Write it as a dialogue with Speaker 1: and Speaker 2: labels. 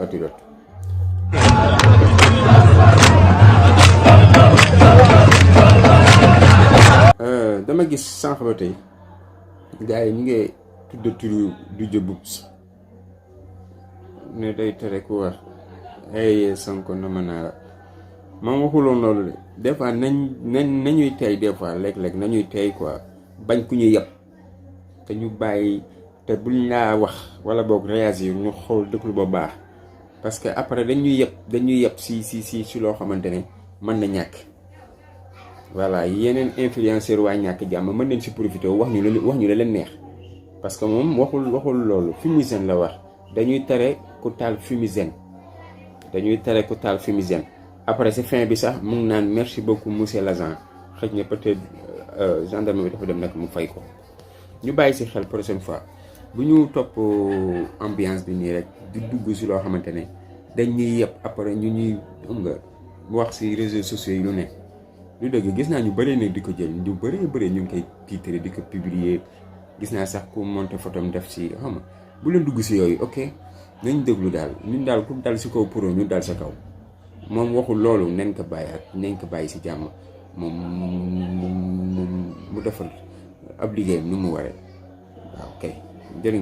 Speaker 1: patriote. Dama gis sànq ba tey gars yi ñu ngi tudd turu du jëbubs ne day tere ku wax ay Sonko na mën naa la moom waxuloon loolu de des fois nañuy tey des fois léeg-léeg nañuy tey quoi bañ ku ñu yeb te ñu bàyyi te buñ laa wax wala boog réagir ñu xool dëkklu ba baax parce que après dañuy yeb si loo xamante ne mën na ñàkk. voilà yeneen influenceur waa ñàkk jàmm mën nañ si profité wax ñu la leen neex parce que moom waxul loolu fumigène la wax dañuy tere ku taal fumigène après si fin bi sax mu ngi naan merci beaucoup monsieur l'agent xëj na peut-être gendarme bi dafa dem nag mu fay ko. ñu bàyyi si xel prochaine fois bu ñu topp ambiance bi nii rek di dugg si loo xamante ne dañuy yëpp après ñu ñuy xam nga wax si réseaux sociaux yi lu ne. lu dëgg gis naa ñu bëree nag di ko jël ñu bëree ñu ngi koy titre di ko publier gis naa sax ku monté photom def si xam nga bu leen dugg si yooyu ok nañ déglu daal ñun daal ku dal si kaw pro ñu dal sa kaw moom waxul loolu nañ ko bàyyi si jàmm moom mu defal ab liggéeyam nu mu waree waaw kay jërë